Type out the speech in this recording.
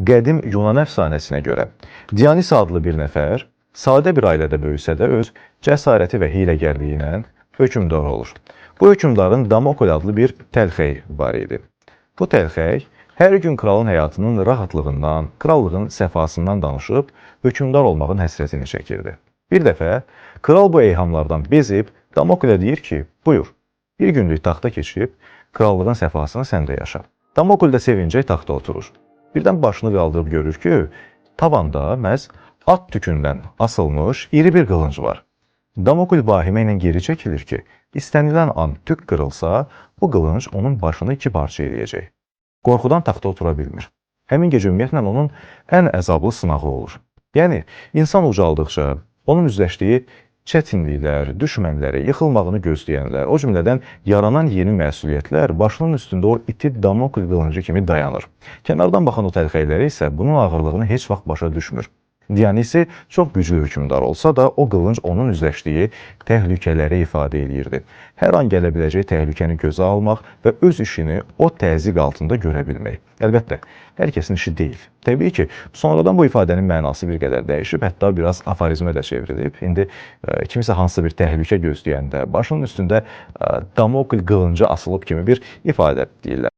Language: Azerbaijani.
Qədim Yunan əfsanəsinə görə Dionisi adlı bir nəfər sadə bir ailədə böyüsə də öz cəsarəti və hiyləgərliyi ilə hökmdar olur. Bu hökmdarın Damokl adlı bir təlxəyi var idi. Bu təlxəy hər gün kralın həyatının rahatlığından, krallığın səfasından danışıb hökmdar olmağın həsrətini çəkirdi. Bir dəfə kral bu eyhamlardan bezib Damoklə deyir ki, buyur, bir günlük taxta keçib krallığın səfasını sən də yaşa. Damokl də sevincək taxta oturur. Birdən başını qaldırıb görür ki, tavanda məhz at tükündən asılmış iri bir qılınc var. Damokl vahimə ilə geri çəkilir ki, istənilən an tük qırılsa, bu qılınc onun başını iki parça eləyəcək. Qorxudan taxta otura bilmir. Həmin gecə ümumiyyətlə onun ən əzablı sınağı olur. Yəni insan ucaldıqca onun üzləşdiyi çətinliklər, düşmənləri, yıxılmağını gözləyənlər, o cümlədən yaranan yeni məsuliyyətlər başının üstündə o iti Damokl qılıncı kimi dayanır. Kənardan baxan o təlxəyləri isə bunun ağırlığını heç vaxt başa düşmür. Dionisi çox güclü hökmdar olsa da, o qılınc onun üzləşdiyi təhlükələri ifadə eləyirdi. Hər an gələ biləcək təhlükəni gözə almaq və öz işini o təzyiq altında görə bilmək. Əlbəttə, hər kəsin işi deyil. Təbii ki, sonradan bu ifadənin mənası bir qədər dəyişib, hətta biraz aforizmə də çevrilib. İndi kimisə hansısa bir təhlükə gözləyəndə başının üstündə Damokl qılıncı asılıb kimi bir ifadə deyirlər.